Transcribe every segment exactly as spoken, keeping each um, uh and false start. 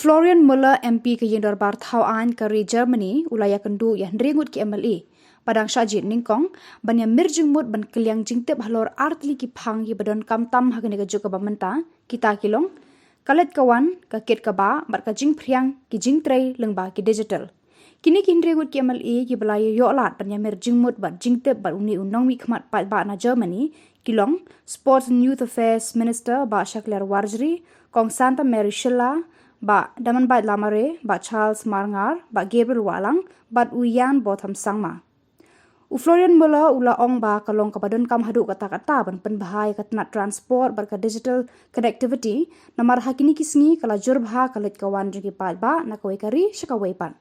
Florian Muller, M P ka Ïingdorbar Thaw Aiñ ka ri Germany, u la ïakynduh ïa hynriew ngut ki M L A ba dang shah jied nyngkong ban ïamir jingmut ban kylliang jingtip halor artylli ki phang kiba donkam tam ha kane ka juk kaba mynta, kita ki long ka leit ka wan, ka kit ka bah bad ka jingphriang ki jingtrei lyngba ki digital. Kine ki hynriew ngut ki M L A kiba la ïoh lad ban ïamir jingmut bad jingtip bad une u nongmihkhmat paidbah na Germany ki long Sports and Youth Affairs Minister Bah Shakliar Warjri, Kong Santa Mary Shylla, Bah Damanbait Lamare, Bah Charles Marngar, Bah Gabriel Wahlang bad u Ian Botham Sangma. U Florian Muller u la ong ba ka long kaba donkam haduh katta katta ban pynbha ïa ka tnat transport bad ka digital connectivity, namar ha kine ki sngi ka la jur bha ka leit ka wan jong ki paidbah na kawei ka ri sha kawei pat.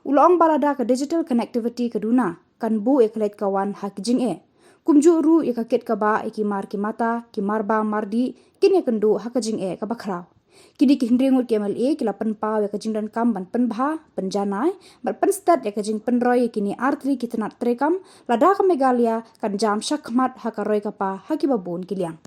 U la ong ba lada ka digital connectivity ka duna, kan buh ïa ka leit ka wan ha ki jingeh. Kumjuh ruh ïa ka kit ka bah ïa ki mar ki mata, ki mar bam mar dih kin ïakynduh ha ka jingeh kaba khraw. Kine ki hynriew ngut ki M L A ki la pynpaw ïa ka jingdonkam ban pynbha, pynjanai bad pynsted ïa ka jingpynroi ïa kine artylli ki tnat treikam, lada ka Meghalaya kan jam shakhmat ha ka roi ka pa ha kiba bun ki liang.